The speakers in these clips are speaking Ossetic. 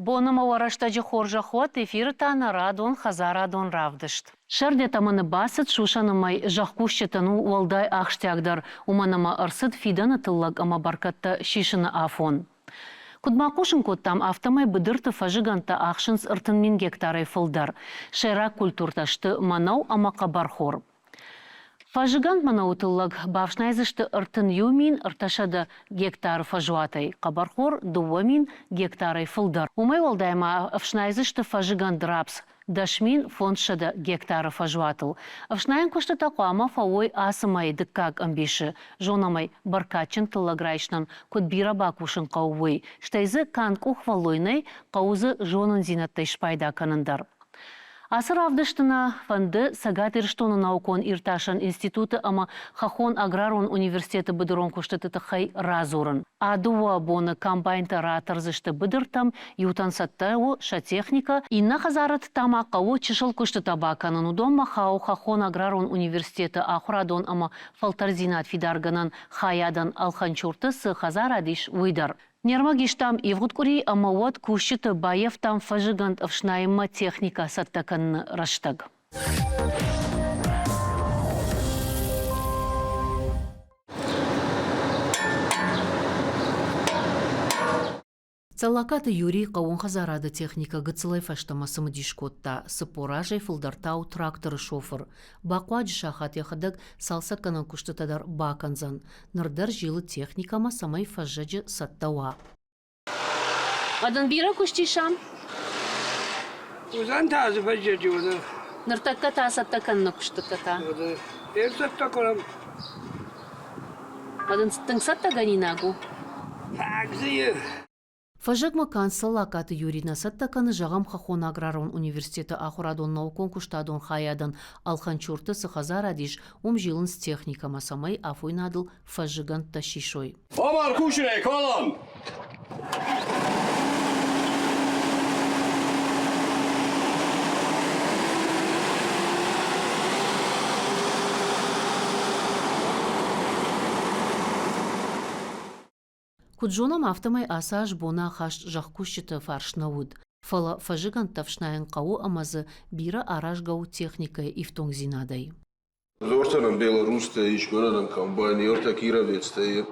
Бон ӕмӕ уӕ рӕстӕджы хорзӕх уӕд, эфиры та нӕ радон хӕдзарадон равдыст. Сӕрд тӕмӕны бацыд, сусӕны мӕй зӕхкусджытӕн у уӕлдай ахсджиагдӕр, уымӕн ӕмӕ ӕрцыд фидӕны тыллӕг ӕмӕ бӕркӕдтӕ сисыны афон. Куыд ма хъусын кодтам, афтӕмӕй быдырты фӕзыгӕндтӕ ахсынц 30 000 гектарӕй фылдӕр. Сӕйраг культуртӕ сты мӕнӕу ӕмӕ хъӕбӕрхор. Фӕззыгӕнд мӕнӕуы тыллӕг бафснайдзысты 31 300 гектары фӕзуатӕй, хъӕбӕрхор 2000 гектарӕй фылдӕр. Уымӕй уӕлдай ма ӕфснайдзысты фӕззыгӕнд рапс 10500 гектары фӕзуатыл. Ӕфснайӕн куыстытӕ хъуамӕ фӕуой ацы мӕйы дыккаг ӕмбисы. Зонӕм ӕй, бӕркадджын тыллӕг райсынӕн куыд бирӕ бакусын хъӕуы, уый. Стӕй дзы канд къухвӕллой нӕй, хъӕуы дзы зонындзинӕдтӕй спайда кӕнын дӕр. Ацы равдысты нӕ фӕнды Цӕгат Ирыстоны наукон-иртасӕн институты ӕмӕ Хӕххон аграрон университеты быдырон куыстыты тыххӕй радзурын. А дыууӕ боны комбайнтӕ ратӕрдзысты быдыртӕм, иутӕн цӕттӕ у сӕ техникӕ, иннӕ хӕдзарад та ма хъӕуы чысыл куыстытӕ бакӕнын. Уыдонмӕ хауы Хӕххон аграрон университеты ахуырадон ӕмӕ фӕлтӕрддзинад фидаргӕнӕн хайадӕн Алханчурты цы хӕдзарад ис, уый дӕр. Не рмӕг истам ивгъуыд къуыри ӕмӕ уӕд кусджыты баййӕфтам фӕззыгӕнд ӕфснайынмӕ техникӕ цӕттӕ кӕныны рӕстӕг. Цӕллакаты Юрий хъӕууон хӕдзарады техникӕ гыццылӕй фӕстӕмӕ цымыдис кодта. 40 азӕй фылдӕр та у тракторы шофыр. Бахъуаджы сахат йӕхӕдӕг цалцӕггӕнӕн куыстытӕ дӕр бакӕндзӕн. Ныр дӕр зилы техникӕмӕ, цӕмӕй фӕззӕджы цӕттӕ уа. Уӕд бирӕ куыст ис ам? Уыдзӕн та дзы фӕззӕджы уыдзӕн. Ныртӕккӕ та цӕттӕ кӕныны куыстытӕ та? Ӕрцӕттӕ кӕнӕм. Уӕд ын тынг цӕттӕгӕнинаг у? Фаг дзы и. Фӕззӕгмӕ канд Цӕллагкаты Юрий нӕ цӕттӕ кӕны, зӕгъӕм, Хӕххон аграрон университеты ахуырадон-наукон куыстадон хайадӕн Алханчурты цы хӕдзарад ис, уым зилынц техникӕмӕ, цӕмӕй афойнадыл фӕззыгӕндтӕ сисой. Омар кусынӕй калӕм! Куыд зонӕм, афтӕмӕй ацы аз боны ахаст зӕхкусджыты фарс нӕ уыд, фӕлӕ фӕззыгӕндтӕ ӕфснайын хъӕуы ӕмӕ дзы бирӕ аразгӕ у техникӕйы ифтонгдзинадӕй. Зортӕнӕн белорустӕ ис, мӕнӕн комбайнертӕ, кировецтӕ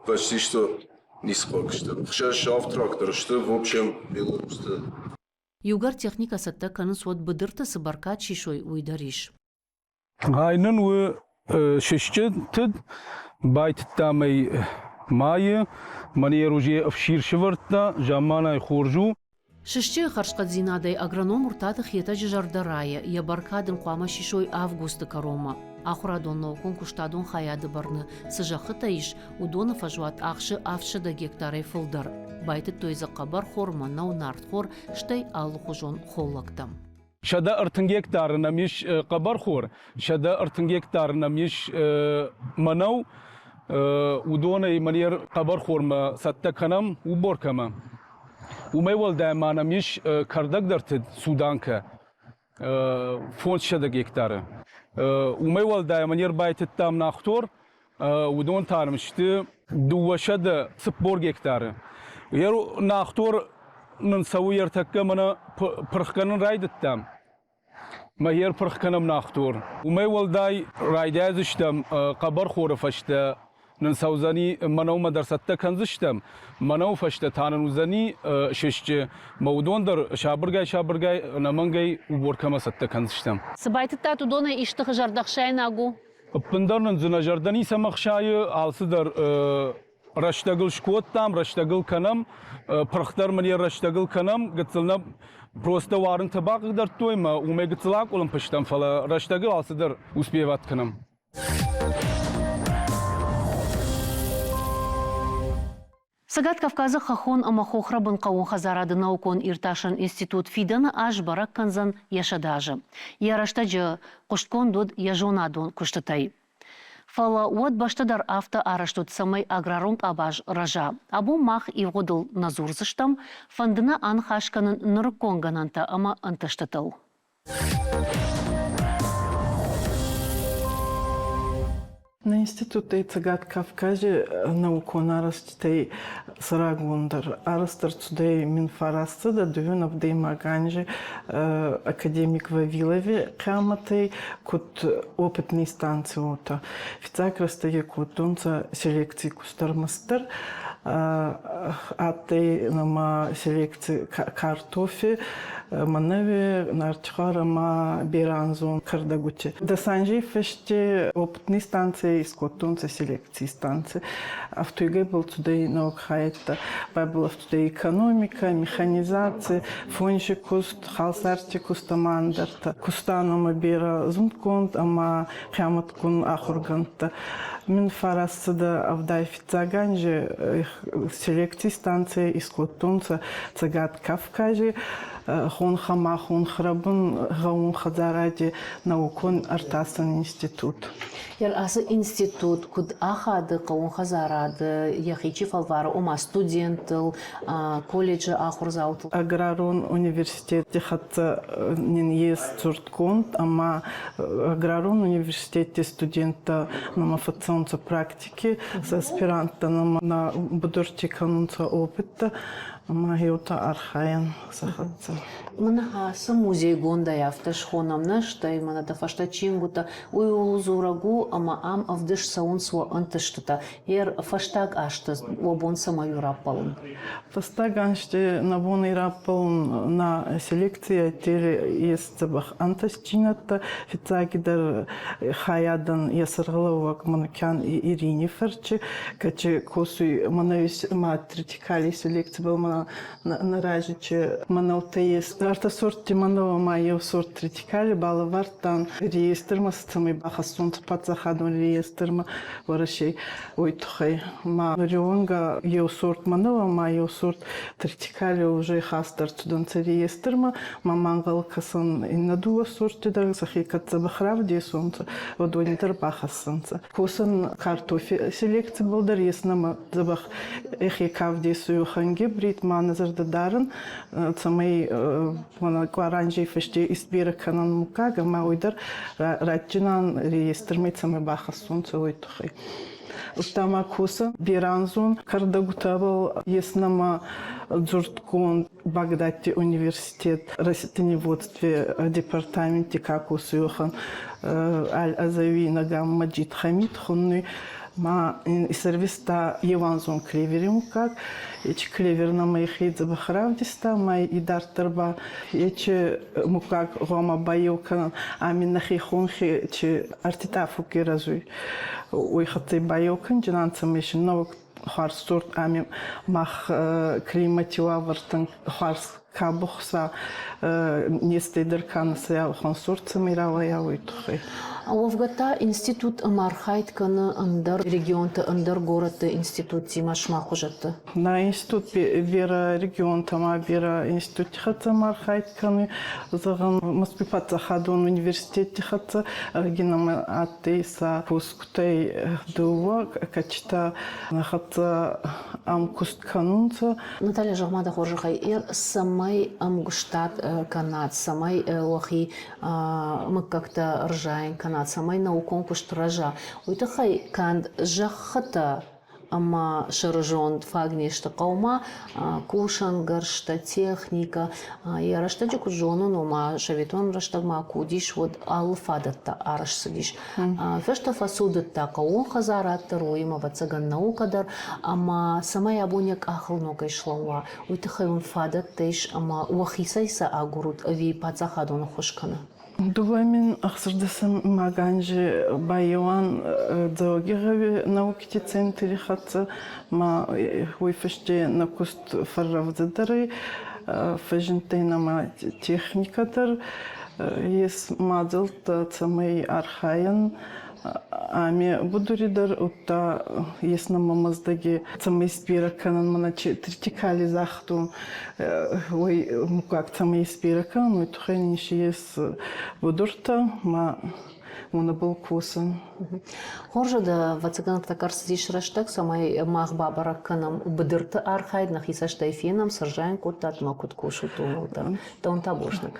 почти что ницы хъуаг сты. Хсӕз авд трактор сты, в общем, белорустӕ. Иугӕр техникӕ цӕттӕ кӕнынц, уӕд быдырты цы бӕркад сисой, уый дӕр ис. Ай нын у сысджытыд, байтыдтам ӕй майы, мӕнӕ уже ӕфсир сывӕрдта, замманай хорз у. Сысджыйы хӕрзхъӕддзинадӕй агроном Уртаты Хетӕджы зӕрдӕ райы, йӕ бӕркад ын хъуамӕ сисой августы кӕронмӕ. Ахуырадон-наукон куыстадон хайады бӕрны цы зӕххытӕ ис, уыдоны фӕзуат ахсы 700 гектарӕй фылдӕр. Байтыдтой дзы хъӕбӕрхор, мӕнӕу, нартхор, стӕй алыхуызон холлӕгтӕ. 130 гектары нӕм ис хъӕбӕрхор, 130 гектары нӕм ис мӕнӕу. Уыдонӕй мӕнӕ хъӕбӕрхормӕ цӕттӕ кӕнӕм уборкӕмӕ. Уымӕй уӕлдай ма нӕм ис кӕрдӕгдӕрты суданкӕ 500 гектары. Уымӕй уӕлдай ма не рбайтыдтам нахтор, уыдон та нӕм сты 240 гектары. Нахтор нын цӕуы ӕртӕккӕ мӕнӕ пырх кӕнын райдыдтам. Мӕ йе рпырх кӕнӕм нахтор. Уымӕй уӕлдай райдайдзыстӕм хъӕбӕрхоры фӕстӕ нын цӕудзӕни мӕнӕумӕ дӕр цӕттӕ кӕндзыстӕм. Мӕнӕуы фӕстӕ та нын уыдзӕни сысджы. Мӕ уыдон дӕр сабыргай-сабыргай ӕнӕмӕнгӕй уборкӕмӕ цӕттӕ кӕндзыстӕм. Цы байтыдтат, уыдонӕй исты зӕрдӕхсаинаг у? Ӕппындӕр нын дзы нӕ зӕрдӕ ницӕмӕ хсайы, алцыдӕр рӕстӕгыл скодтам, рӕстӕгыл кӕнӕм, пырх дӕр мын йӕ рӕстӕгыл кӕнӕм, гыццыл нӕ просто уарынтӕ бахъыгдардтой мӕ уымӕй гыццыл акъуылымпы стӕм, фӕлӕ рӕстӕгыл алцыдӕр успеват кӕнӕм. Цӕгат Кавказы хӕххон ӕмӕ хохрӕбын хъӕууон хӕдзарады наукон-иртасӕн институт фидӕны аз бӕрӕг кӕндзӕн йӕ 100 азы. Йӕ рӕстӕджы хъуыстгонд уыд йӕ зонадон куыстытӕй. Фӕлӕ уӕд бӕстӕ дӕр афтӕ арӕзт уыд, цӕмӕй аграрон къабаз рӕза. Абон мах ивгъуыдыл нӕ дзурдзыстӕм, фӕнды нӕ аныхас кӕнын нырыккон гӕнӕнтӕ ӕмӕ ӕнтыстытыл. Нӕ институтӕй Цӕгат Кавкази наукон арӕзтитӕй сӕрагондӕр арӕзт ӕрцудӕй 1900 дууин ӕвдӕймаг анзи академик Вавилови хъиамӕтӕй куд опытный станци уотӕ. Фиццаг рӕстӕги кодтонцӕ селекций куст ӕрмӕстдӕр адтӕй нӕмӕ селекци картофи, мӕнӕуи, нартихуар ӕма берӕанзон кӕрдӕгути. Дӕс анзей фӕсте опытный станцийӕй искодтонцӕ селекций станци. Ӕфтуйгӕй был цудӕй нӕуӕг хайӕдтӕ, байбыл ӕфтудӕй экономикӕ, механизаци, фонси куст, халсарти куст ӕма ӕндӕртӕ. Кустан ӕма берӕ зундгонд ӕма хъиамӕтгун ахургӕндтӕ. Мин фарастсӕдӕ ӕвдай фиццаг анзи селекций станцийӕй искодтонцӕ Цӕгат Кавкази хонхӕмӕ хонхрӕбун гъӕуон хӕдзаради наукон ӕртасӕн институт. Ацы институт куыд ахады хъӕууон хӕдзарады йӕхи чи фӕлвары, ома студенттыл, колледжы ахуырдзаутыл? Аграрон университети хӕццӕ нин ес дзурдгонд ӕма аграрон университети студенттӕ нӕмӕ фӕццӕунцӕ практики, сӕ аспиранттӕ нӕмӕ нӕ будурти кӕнунцӕ опыттӕ ӕма еутӕ архайӕн сӕ хӕццӕ. Мӕнӕ ацы музейгондӕй афтӕ схонӕм нӕ, стӕй мӕнӕ дӕ фӕстӕ чингуытӕ, уый ууыл дзурӕг у, ӕмӕ ам ӕвдыст цӕуынц уӕ ӕнтыстытӕ. Ер фӕстаг азты уӕ бон цӕмӕй у раппӕлын? Фӕстаг азты нӕ бон раппӕлын нӕ селекцийӕ ес дзӕбӕх ӕнтыстдзинӕдтӕ. Фиццагидӕр хайадӕн йӕ сӕргълӕууӕг Манукян Ирине фӕрчы, кӕчи косуй ма тритикали селекцибӕл ма нӕ разичи мӕнӕутӕ ес. Ӕртӕ сортти мӕнӕуӕ ма еу сорт тритикали балӕвардтан реестрмӕ, цӕмӕй бахӕссонцӕ паддзахадон реестрмӕ Уӕрӕсей, уой туххӕй. Ма нуриуӕнгӕ еу сорт мӕнӕуӕ ма еу сорт тритикали уже хаст ӕрцудӕнцӕ реестрмӕ, ма ма ӕнгъӕл кӕсӕн иннӕ дууӕ сортти дӕр сӕхе кӕд дзӕбӕх равдесонцӕ, уӕд уони дӕр бахӕссӕнцӕ. Косӕн картофи селекцибӕл дӕр ес нӕмӕ дзӕбӕх ӕхе ка вдесуй, уӕхӕн гибрид ма нӕ зӕрдӕ дарӕн, цӕмӕй мӕнӕ къуаранжей фӕсте исберӕ кӕнӕн муггаг ӕма уой дӕр ратджинан реестрмӕ цӕмӕй бахӕссонцӕ, уой туххӕй. Удта ма косӕн берӕанзон кӕрдӕгутӕбӕл ес нӕмӕ дзурдгонд Багдадти университет растениеводстве департаменти ка косуй, уӕхӕн Аль-Азави Нагам Маджид Хамид хуннуй ма исӕрвиста еуанзон клевери муггаг. Ечи клевер нӕмӕ ӕхе дзӕбӕх равдиста, ма идарддӕр ба ечи муггаг гъома байеу кӕнӕн. Ами нӕхе хонхи чи ӕртитъафугги рӕзуй, уой хӕццӕ байеу кӕнджинан, цӕмӕй син нӕуӕг хуарз сорт ами мах климати уавӕртӕн хуарз ка бухса, нестӕй дӕр ка нӕ сӕ уӕхӕн сорт цӕмӕй рауайа, уой туххӕй. Уӕвгӕ та институт ӕмархайд кӕны ӕндӕр регионты, ӕндӕр горӕтты институттимӕ сымах хуызӕтты? Нӕ институт берӕ регионтӕмӕ берӕ институтти хӕццӕ ӕмархайд кӕнуй. Зӕгъӕн, Москви паддзахадон университетти хӕццӕ ӕрӕги адтӕй сӕ косгутӕй дууӕ, кӕцитӕ хӕццӕ ӕмкуст кӕнунцӕ. Наталья, зӕгъ-ма дӕ хорзӕхӕй, цӕмӕй ӕмгуыстад кӕнат, цӕмӕй уӕхи мыггӕгтӕ ӕрзайын кӕнат, цӕмӕй наукон куыст рӕза, уый тыххӕй канд зӕххытӕ ӕмӕ сӕрызонд фаг не сты хъӕумӕ кусӕнгӕрзтӕ, техникӕ. Йӕ рӕстӕджы куыд зонын, ома советон рӕстӕгмӕ куы уыдис, уӕд алы фадӕттӕ арӕзт цыдис. Фӕстӕ фӕцудыдта хъӕууон хӕдзарад дӕр, уыимӕ, ӕвӕццӕгӕн, наукӕ дӕр. Ӕмӕ цӕмӕй абон йӕ къахыл ногӕй слӕууа, уый тыххӕй уын фадӕттӕ ис ӕмӕ уӕхицӕй сӕ агурут ӕви паддзахадон ӕххуыс кӕны? 2016 анзи байеуан Дзӕуӕгигъӕуи наукити центри хӕццӕ ма уой фӕсте нӕ куст фӕррӕвдзӕдӕр ӕй, фӕззиндтӕй нӕмӕ техникӕ дӕр, ес мадзӕлттӕ, цӕмӕй архайӕн ами будури дӕр, удта ес нӕмӕ Мӕздӕги, цӕмӕй исберӕ кӕнӕн мӕнӕ тритикали загътон, уой муггаг цӕмӕй исберӕ кӕнӕн, уой туххӕй нин си ес будуртӕ ма уонӕбӕл косӕн. Хорз, ӕвӕццӕгӕн, ӕрцыдис рӕстӕг, цӕмӕй мах бабӕрӕг кӕнӕм быдырты архайд, нӕхи цӕстӕй фенӕм, цы рзайын кодтат ӕмӕ куыд кусут, ууыл дӕр. Дӕуӕн та бузныг.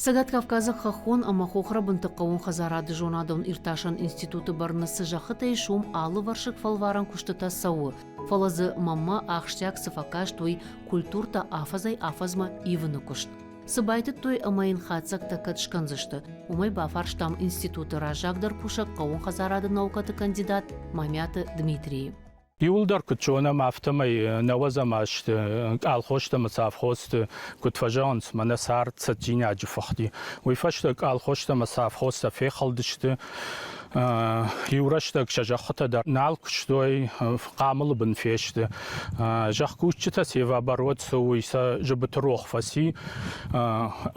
Цӕгат-Кавказаг хӕххон ӕмӕ хохрӕбынты хъӕууон хӕдзарады зонадон иртасӕн институты бӕрны цы зӕххытӕ ис, уым алывӕрсыг фӕлварӕн куыстытӕ цӕуы, фӕлӕ дзы мӕнмӕ ахсджиаг цы фӕкаст, уый культуртӕ афӕдзӕй-афӕдзмӕ ивыны куыст. Цы байтыдтой ӕмӕ йын хатдзӕгтӕ кӕд скӕндзысты, уымӕй бафарстам институты раззагдӕр кусӕг хъӕууон хӕдзарады наукӕты кандидат Мамиаты Дмитрийы. Иуылдӕр куыд зонӕм, афтӕмӕй нӕуӕдзӕм азты къалхозтӕ ӕмӕ совхозты, куыд фӕзӕгъынц, мӕнӕ цард цӕджджинаджы фыхти. Уый фӕстӕ къалхозтӕ ӕмӕ совхозтӕ фехӕлдысты. Иу рӕстӕг сӕ зӕххытӕ дӕр нал куыстой, хъамылы бын фесты. Зӕхкусджытӕ севооборот цы, уый сӕ зыбыты рох фӕци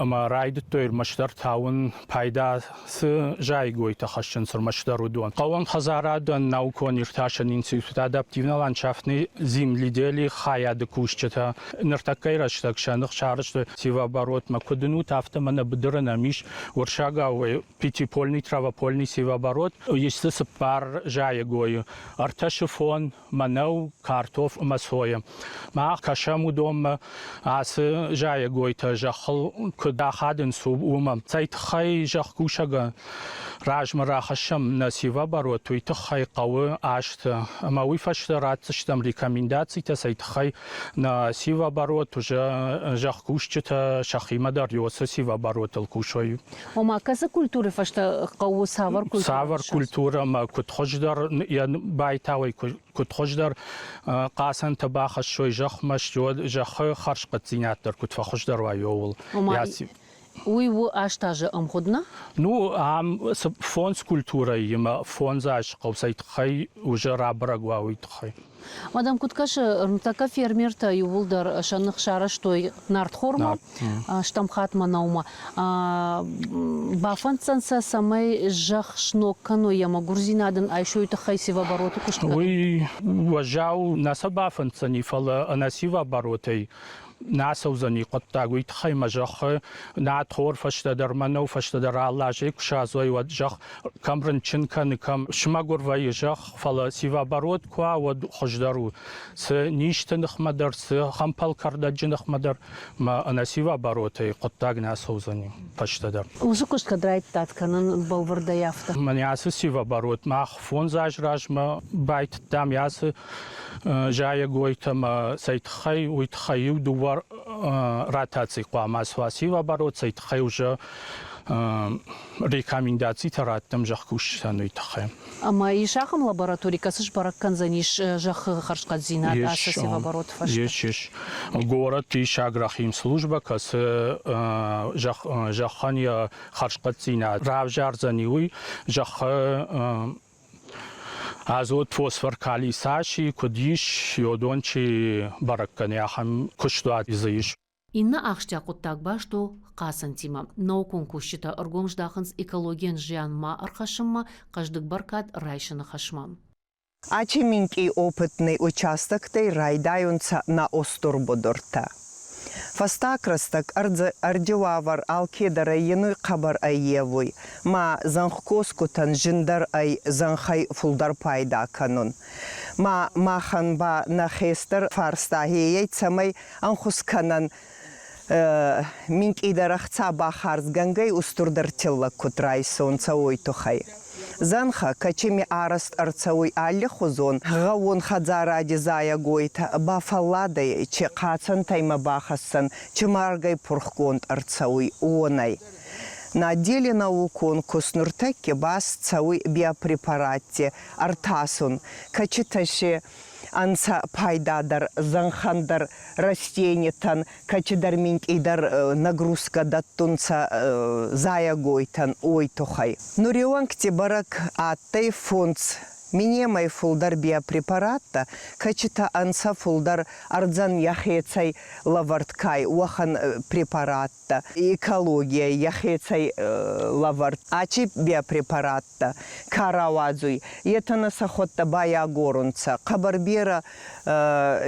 ӕмӕ райдыдтой ӕрмӕстдӕр тауын пайда цы зайӕгойтӕ хӕссынц ӕрмӕстдӕр уыдон. Хъӕууон хӕдзарадӕн наукон-иртасӕн институт адаптивно-ландшафтный земледелие хайады кусджытӕ ныртӕккӕйы рӕстӕг сӕ ных сарӕзтой севооборотмӕ. Куыд уынут, афтӕ мӕнӕ быдыры нӕм ис уырыссагау пятипольный травопольный севооборот. Ис дзы цыппар зайӕгойы, ӕртӕ сыфон, мӕнӕу, картоф ӕмӕ сойӕ. Мах кӕсӕм уыдонмӕ, ацы зайӕгойтӕ зӕххыл куыд ахадынц, уымӕ. Цӕй тыххӕй зӕхкусӕгӕн размӕ рахӕссӕм нӕ сивоборот, уый тыххӕй хъӕуы азты. Ӕмӕ уый фӕстӕ ратдзыстӕм рекомендацитӕ, цӕй тыххӕй нӕ сивоборот уже зӕхкусджытӕ сӕхимӕ дӕр уыцы сивоборотыл кусой. Ома, кӕцы культуры фӕстӕ хъӕуы цавӕр культурӕ? Цавӕр культурӕмӕ куыд хуыздӕр йӕ байтауӕй куыд хуыздӕр хъацӕнтӕ бахӕссой зӕхмӕ, зӕххы хӕрзхъӕддзинад дӕр куыд фӕхуыздӕр уа, ууыл. Ома, уый у 8 азы ӕмгъуыд, нӕ? Ну, ам фондз культурӕимӕ фондз азы хъӕу цӕй тыххӕй уже рабӕрӕг уа, уый тыххӕй. Мадам, куыд кӕсы, ныртӕккӕ фермертӕ иууылдӕр сӕ ных сарӕзтой нартхормӕ, стӕм хатт мӕнӕумӕ. Бафӕнддзӕн сӕ, цӕмӕй зӕхх сног кӕной ӕмӕ гуырдзинад ын айсой тыххӕй севообороты куыст кӕнын? Уый уӕззау нӕ сӕ бафӕнддзӕни, фӕлӕ ӕнӕ севооборотӕй нӕ ацӕудзӕни хъуыддаг. Уый тыххӕй мӕ зӕххы нартхор фӕстӕдӕр, мӕнӕу фӕстӕдӕр алы азӕй куы садзой, уӕд зӕхх кӕм рынчын кӕны, кӕм смӕгуыр вӕййы зӕхх, фӕлӕ сивоборот куы уа, уӕд хуыздӕр у. Цы низты ныхмӕ дӕр, цы хӕмпӕлкӕрдӕджы ныхмӕ дӕр ма ӕнӕ сивоборотӕй хъуыддаг нӕ ацӕудзӕни фӕстӕдӕр. Уыцы куыст кӕд райдыдтат кӕнын бӕлвырдӕй афтӕ? Мӕнӕ ацы сивоборот мах фондз азы размӕ байтыдтам ацы зайӕгойтӕ ӕмӕ цӕй тыххӕй, уый тыххӕй иу дыууӕ ротаци хъуамӕ суа сивоборот, цӕй тыххӕй уже рекомендацитӕ раттӕм зӕхкусджытӕн уый тыххӕй. Ӕмӕ ис ахӕм лаборатори, кӕцы сбӕрӕг кӕндзӕнис зӕххы хӕрзхъӕддзинад ацы севообороты фӕстӕ? Ис, ис. Горӕт ис агрохимслужбӕ, кӕцы зӕххӕн йӕ хӕрзхъӕддзинад равзардзӕни, уый зӕххы азот, фосфор, калий цас и, куыд ис, йодон чи бӕрӕг кӕны, ахӕм куыстуат дзы ис. Иннӕ ахсджиаг хъуыддаг баст у хъацӕнтимӕ. Наукон кусджытӕ ӕргом здахынц экологийӕн зиан ма ӕрхӕссынмӕ, хъӕздыг бӕркад райсыны хӕсмӕ. Ачи минкъий опытный участоктӕй райдайунцӕ нӕ устур будуртӕ. Фӕстаг рӕстӕг ӕрдзи уавӕр алкедӕр ӕййенуй хъӕбӕр ӕййевуй, ма зӕнхкосгутӕн зиндӕр ӕй зӕнхӕй фулдӕр пайда кӕнун. Ма махӕн ба нӕ хестӕр фарста ейӕй, цӕмӕй ӕнхус кӕнӕн минкъийдӕр ӕхца бахарзгӕнгӕй устурдӕр тиллӕг куд райсонцӕ, уой туххӕй. Зӕнхӕ, кӕцими арӕзт ӕрцӕуй аллихузон гъӕууон хӕдзаради зайӕгойтӕ, бафӕлладӕй, чи хъацӕнтӕй ма бахӕссӕн, чи маргӕй пурхгонд ӕрцӕуй, уонӕй. На деле наукон куст нуртӕкки баст цӕуй биопрепаратти ӕртасун, кӕцитӕ си ӕнцӕ пайдадӕр зӕнхӕн дӕр, растенитӕн, кӕцидӕр минкъийдӕр нагрузкӕ дӕттунцӕ зайӕгойтӕн, уой туххӕй. Нуриуӕнгти бӕрӕг адтӕй фондз минемӕй фулдӕр биопрепараттӕ, кӕцитӕ ӕнцӕ фулдӕр ӕрдзӕн йӕхецӕй лӕвӕрд кай, уӕхӕн препараттӕ, экологийӕй йӕхецӕй лӕвӕрд ачи биопрепараттӕ ка рауадзуй, етӕ нӕ сӕхуӕдтӕ байагорунцӕ. Хъӕбӕр берӕ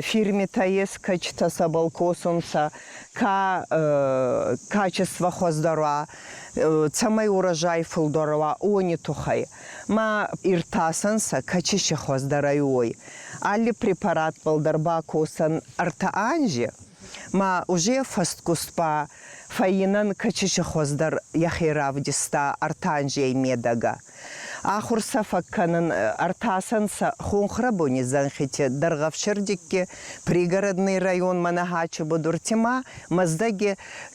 фирмитӕ ес, кӕцитӕ сӕбӕл косунцӕ, ка качество хуӕздӕр уа, цӕмӕй урожай фулдӕр уа, уони туххӕй. Ма иртасӕн сӕ кӕци си хуӕздӕр ӕй, уой. Алли препаратбӕл дӕр бакосӕн ӕртӕ анзи. Ма уже фӕсткуст ба фӕййинӕн кӕчиси хуӕздӕр йӕхе равдиста ӕртанзей медӕгӕ. Ахур сӕ фӕккӕнын ӕртасӕн сӕ хонхрӕбуни зӕнхити Дӕргъӕвсердикки пригородный район Манахачи будурти ма Мӕздӕги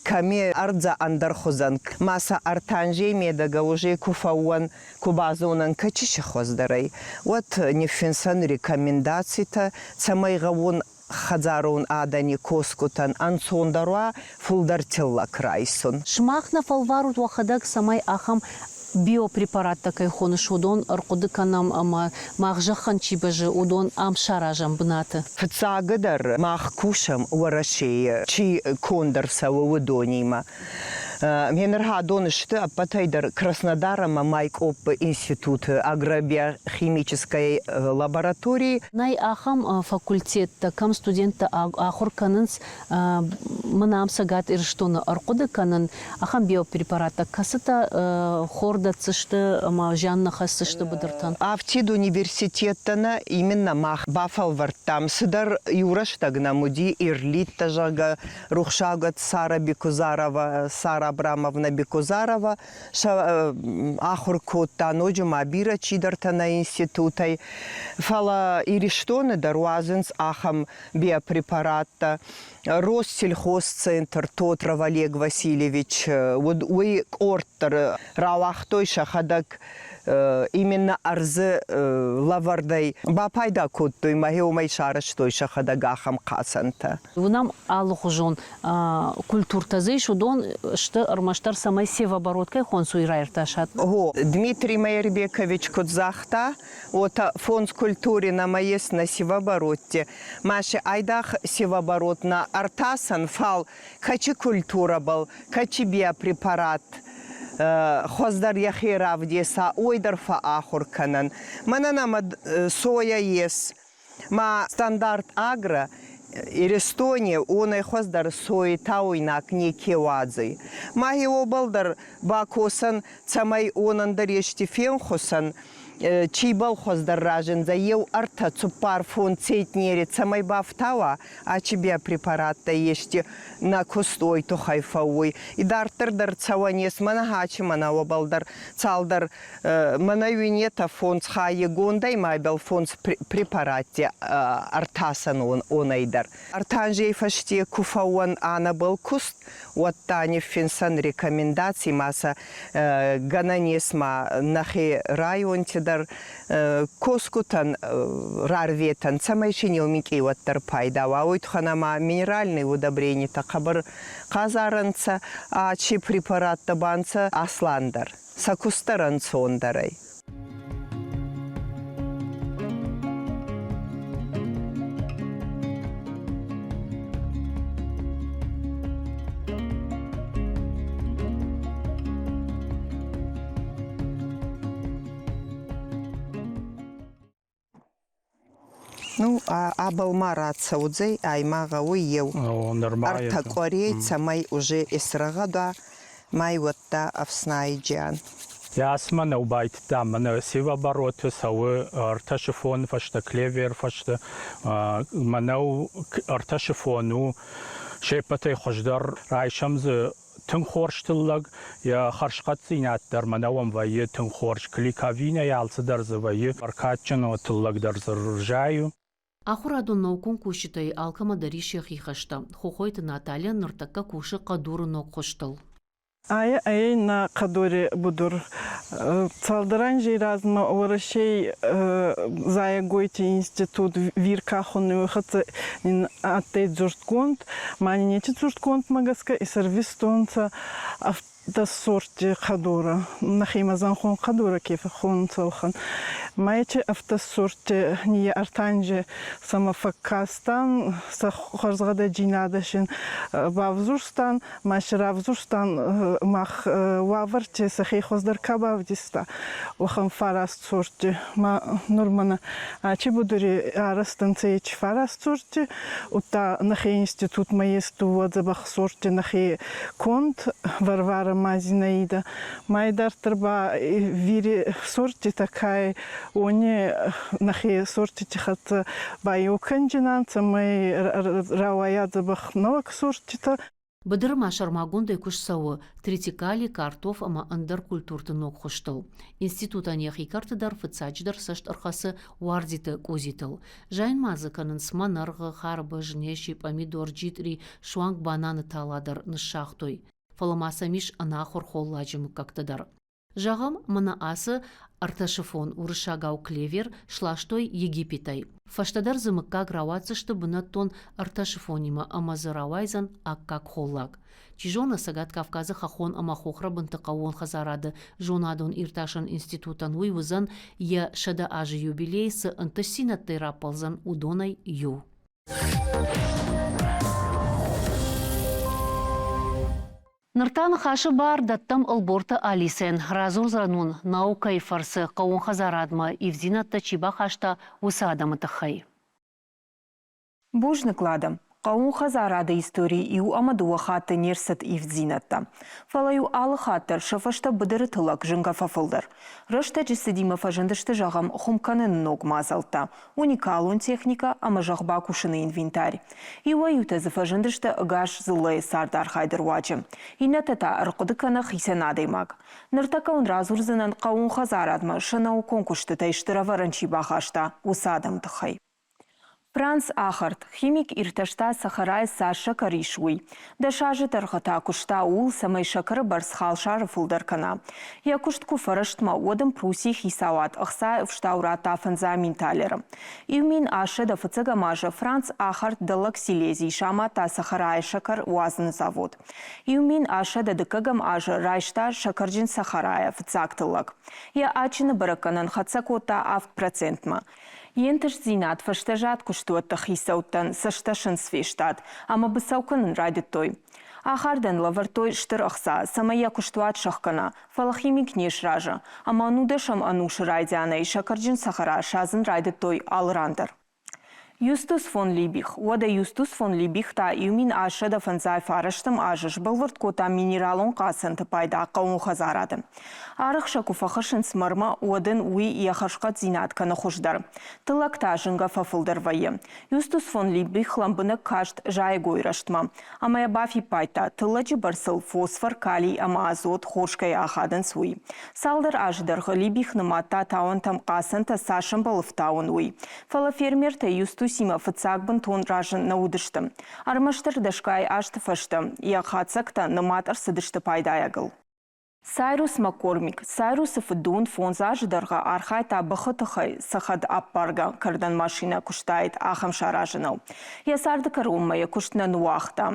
кӕми ӕрдзӕ ӕндӕрхузӕн, ма сӕ ӕртанзей медӕгӕ уже ку фӕууӕн, ку базонӕн кӕчиси хуӕздӕр ӕй, уӕд ниффинсӕн рекомендацитӕ, цӕмӕй гъӕуон хӕдзарон адӕни косгутӕн ӕнцондӕр уа фулдӕр тиллӕг райсун. Сымах нӕ фӕлварут уӕхӕдӕг, цӕмӕй ахӕм биопрепараттӕ кӕй хоныс, уыдон ӕрхъуыды кӕнӕм ӕмӕ мах зӕххӕн чи бӕззы, уыдон ам саразӕм бынаты? Фыццагыдӕр мах кусӕм Уӕрӕсейы чи конд ӕрцӕуы, уыдонимӕ. Ме нырхӕдон сты ӕппӕтӕй дӕр Краснодар ӕмӕ Майкъоппы институты агробиохимической лабораторийы. Нӕй ахӕм факультеттӕ, кӕм студенттӕ ахуыр кӕнынц, мын ам Цӕгат Ирыстоны ӕрхъуыды кӕнын ахӕм биопрепараттӕ, кӕцытӕ хор дӕтдзысты ӕмӕ зиан нӕ хӕсдзысты быдыртӕн. Афтид университеттӕ нӕ именно мах бафӕлвӕрдтам, цыдӕр иу рӕстӕг нӕм уыди Ирлиттӕ, зӕгъгӕ, рухсагӕд Сара Бекузарова, Сара Абрамовна Бекузарова сӕ ахуыр кодта, ноджы ма бирӕ чидӕртӕ нӕ институтӕй. Фӕлӕ Ирыстоны дӕр уадзынц ахӕм биопрепараттӕ. Россельхозцентр Тотров Олег Васильевич уыд, уый къорд дӕр рауагътой сӕхӕдӕг именно ӕрдзы лӕвӕрдӕй бапайда кодтой мӕ уымӕй сарӕзтой сӕхӕдӕг ахӕм хъацӕнтӕ. Уынӕм алыхуызон культуртӕ дзы ис, уыдон сты ӕрмӕстдӕр цӕмӕй севооборот кӕй хонынц, уый раиртасат. О, Дмитрий Майрбекович куыд загъта, уотӕ фондз культури нӕмӕ ес нӕ севооборотти. Ма си айдагъ севооборот нӕ ӕртасӕн, фал кӕци культурӕбӕл, кӕци биопрепарат хуӕздӕр йӕхе равдеса, уой дӕр фӕахур кӕнӕн. Мӕнӕн ӕма соя ес, ма стандарт агро Иристони уонӕй хуӕздӕр сой тауйнаг неке уадзуй. Ма уобӕл дӕр бакосӕн, цӕмӕй уонӕн дӕр ести фенхусӕн, чибӕл хуӕздӕр разиндзӕ еу ӕртӕ цуппар фонд центнери цӕмӕй бафтауа, ачи биопрепараттӕ ести нӕ куст уой туххӕй фӕууй. Идарддӕр дӕр цӕуӕн ес мӕнӕ хачи мӕнӕ уобӕл дӕр цалдӕр мӕнӕ уинетӕ фондз хайегондӕй ма фондз препаратти ӕртасӕн онӕй дӕр. Ӕртанзей фӕсте ку фӕууӕн ӕнӕбӕл куст, уӕдта ниффинсӕн рекомендаци ма сӕ гӕнӕн ес ма нӕхе районти дӕр косгутӕн рарветӕн, цӕмӕй син еу минкъий уӕддӕр пайда уа. Уой туххӕн ӕма минеральный удобренитӕ хъӕбӕр хъазар ӕнцӕ, ачи препараттӕ ба нцӕ асландӕр, сӕ куст дӕр ӕнцондӕр ӕй. Ну, абал ма рацӕудзӕй, ай ма гъӕуй еу ӕртӕ къуӕрей, цӕмӕй уже исрӕгъӕда, май уӕдта ӕфснайджиан. Ясмӕ нӕу байтыдта мӕнӕ севообороты цӕуы ӕртӕсыфон фӕстӕ, клевер фӕстӕ. Мӕнӕу ӕртӕсыфон у се ппӕтӕй хуыздӕр. Райсӕм дзы тынг хорз тыллӕг, йӕ хӕрзхъӕддзинад дӕр мӕнӕуӕн вӕййы тынг хорз. Клейковинӕйӕ алцыдӕр дзы вӕййы, бӕркадджын тыллӕг дӕр дзы рзайы. Ахуырадон наукон кусджытӕй алкӕмӕ дӕр ис йӕхи хӕстӕ. Хохойты Наталья ныртӕккӕ кусы хъӕдуры ног хуызтыл. Ай ӕй нӕ хъӕдори будур. Цалдӕр анзей размӕ Уӕрӕсей зайӕгойти институт ВИРКА хуннуй хӕццӕ нин адтӕй дзурдгонд. Ма нин еци дзурдгондмӕ гӕсгӕ исӕрвистонцӕ автосорти хъӕдорӕ. Нӕхемӕ зӕнхон хъӕдорӕ ке фӕххонунцӕ, уӕхӕн. Ма ечи автосорти ни ӕртанги сӕмӕ фӕккастан, сӕ хуӕрзгъӕдӕдзийнадӕ син бавзурстан. Ма си равзурстан мах уавӕрти сӕхе хуӕздӕр ка бавдиста, уӕхӕн фараст сортти. Ма нур мӕнӕ ачи будури арӕзт ӕнцӕ ечи фараст сортти, удта нӕхе институтмӕ ес дууӕ дзӕбӕх сортти нӕхе конд Варвара ма Зинаида. Ма идарддӕр ба вири сорттитӕ ка Уони нӕхе сортити хӕццӕ баеу кӕнджинан, цӕмӕй рауайа дзӕбӕх нӕуӕг сортитӕ. Быдыры ма сӕрмагондӕй куыст цӕуы тритикали, картоф ӕмӕ ӕндӕр культурты ног хуызтыл. Институтӕн йӕхи кӕрты дӕр фыццаджыдӕр цӕст ӕрхӕцы уардиты къудзитыл. Зайын ма дзы кӕнынц мӕнӕргъы, харбыз, неси, пъамидор, джитъри, суанг бананы тала дӕр ныссагътой. Фӕлӕ ма сӕм ис ӕнахуыр холладжы мыггӕгтӕ дӕр. Зӕгъӕм, мӕнӕ ацы ӕртӕсыфон уырыссагау клевер сластой Египетӕй. Фӕстӕдӕр дзы мыггаг рауадздзысты бынӕттон ӕртӕсыфонимӕ ӕмӕ дзы рауайдзӕн аккаг холлаг. Чи зоны, Цӕгат Кавказы хӕххон ӕмӕ хохрӕбынты хъӕууон хӕдзарады зонадон-иртасӕн институтӕн уый уыдзӕн йӕ 100 азы юбилей цы ӕнтыстдзинӕдтӕй раппӕлдзӕн, уыдонӕй иу. Ныр та ныхасы бар дӕттӕм Ӕлборты Алисӕн. Радзурдзӕн уын, наукӕйы фӕрцы хъӕууон хӕдзарадмӕ ивддзинӕдтӕ чи бахаста, уыцы адӕмы тыххӕй. Бузныг, Лада. Хъӕууон хӕдзарады историйы иу ӕмӕ дыууӕ хатты не рцыд ивддзинӕдтӕ. Фӕлӕ-иу алы хатт дӕр сӕ фӕстӕ быдыры тыллӕг зынгӕ фӕфылдӕр. Рӕстӕджы цыдимӕ фӕзындысты, зӕгъӕм, хуым кӕныны ног мадзӕлттӕ, уникалон техникӕ ӕмӕ зӕхх бакусыны инвентарь. Иуӕй-иутӕ дзы фӕзындысты ӕгас дзыллӕйы цардархайды руаджы, иннӕтӕ та ӕрхъуыды кӕны хицӕн адӕймаг. Ныртӕккӕ уын радзурдзынӕн хъӕууон хӕдзарадмӕ сӕ наукон куыстытӕй стыр ӕвӕрӕн чи бахаста, уыцы адӕмы тыххӕй. Франц Ахарт, химик иртӕста цӕхӕрайы цас сӕкӕр ис, уый. Дӕс азы дӕргъы та куыста ууыл, цӕмӕй сӕкӕры бӕрц халсары фылдӕр кӕна. Йӕ куыст куы фӕрӕстмӕ, уӕд ын Пруссийы хицауад ӕхцайы ӕфстау радта 5000 талеры. 1800 фыццӕгӕм азы Франц Ахарт Дӕллаг Силезийы самадта цӕхӕрайы сӕкӕр уадзыны завод. 1800 дыккӕгӕм азы райста сӕкӕрджын цӕхӕрайӕ фыццаг тыллӕг. Йӕ адджыны бӕрӕггӕнӕн хӕццӕ кодта 7 процентмӕ. Йе нтыстдзинад фӕстӕзад куыстуӕтты хицӕуттӕн цӕстӕсындз фестад ӕмӕ быцӕу кӕнын райдыдтой. Ахардӕн лӕвӕрдтой стыр ӕхца, цӕмӕй йӕ куыстуат сӕхгӕна, фӕлӕ химик не сразы, ӕмӕ ӕнудӕсӕм ӕнусы райдианӕй сӕкӕрджын цӕхӕра садзын райдыдтой алы ран дӕр. Юстус фон Либих. Уӕдӕ Юстус фон Либих та 1859 азы сбӕлвырд кодта минералон хъацӕнты пайда хъӕууон хӕдзарады. Арӕх сӕ куы фӕхӕссынц мӕрмӕ, уӕд ын уый йӕ хӕрзхъӕддзинад кӕны хуыздӕр. Тыллӕг та зынгӕ фӕфылдӕр вӕййы. Юстус фон Либих лӕмбынӕг каст зайӕгойы рӕзтмӕ ӕмӕ йӕ бафиппайдта, тыллӕджы бӕрцыл фосфор, калий ӕмӕ азот хорз кӕй ахадынц, уый. Цалдӕр азы дӕргъы Либих нымадта тауӕнтӕм хъацӕнтӕ цас ӕмбӕлы фтауын, уый. Фӕлӕ фермертӕ Юстусимӕ фыццаг бынтон разы нӕ уыдысты. Ӕрмӕстдӕр дӕсгай азты фӕстӕ йӕ хатдзӕгтӕ нымад ӕрцыдысты пайдайагыл. Сайрус Маккормик Сайрусы фыдуынд фондз азы дӕргъы архайдта бӕхы тыххӕй цы хӕдӕппаргӕ кӕрдӕн машинӕ куыстаид, ахӕм саразыныл. Йӕ царды кӕронмӕ йӕ куыст нӕ ныууагъта.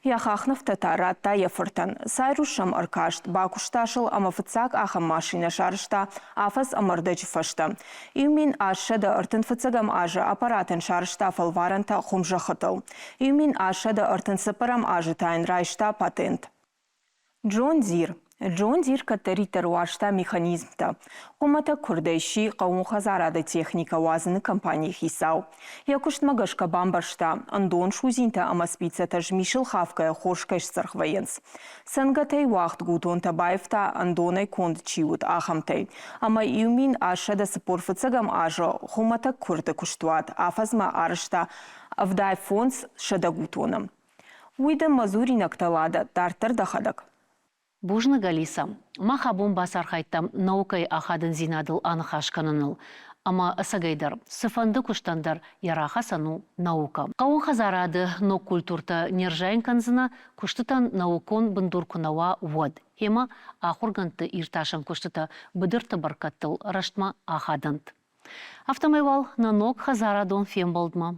Йӕ хахнывтӕ та радта йӕ фыртӕн. Сайрус сӕм ӕркаст, бакуыста сыл ӕмӕ фыццаг ахӕм машинӕ сарӕзта афӕдз ӕмӕ ӕрдӕджы фӕстӕ. 1835 азы аппаратӕн сарӕзта фӕлварӕнтӕ хуымзӕххытыл. 1834 азы та йын райста патент. Джон Дир. Джон Дир кӕддӕриддӕр уарзта механизмтӕ. Хуымӕтӕг куырдӕй сси хъӕууонхӕдзарады техникӕ уадзыны компанийы хицау. Йӕ куыстмӕ гӕсгӕ бамбӕрста, ӕндон судзинтӕ ӕмӕ спицӕтӕ змисыл хафгӕйӕ хорз кӕй сцыргъ вӕййынц. Цӕнгӕтӕй уагъд гутонтӕ баивта, ӕндонӕй конд чи уыд, ахӕмтӕй. Ӕмӕ 1845 азы хуымӕтӕг куырды куыстуат афӕдзмӕ арӕзта 7500 гутоны. Уый дӕ мӕ дзуринӕгтӕ, Лада, дарддӕр дӕхӕдӕг. Бузныг, Алиса. Мах абон бацархайдтам наукӕйы ахадындзинадыл аныхас кӕныныл. Ӕмӕ ӕцӕгӕйдӕр, цыфӕнды куыстӕн дӕр йӕ рахӕцӕн у наукӕ. Хъӕууон хӕдзарады ног культуртӕ не рзайын кӕндзынӕ, куыстытӕн наукон бындур куы нӕ уа, уӕд. Гъемӕ ахуыргӕндты иртасӕн куыстытӕ быдырты бӕркӕдтыл рӕстмӕ ахадӕнт. Афтӕмӕй уал нӕ ног хӕдзарадон фембӕлдмӕ.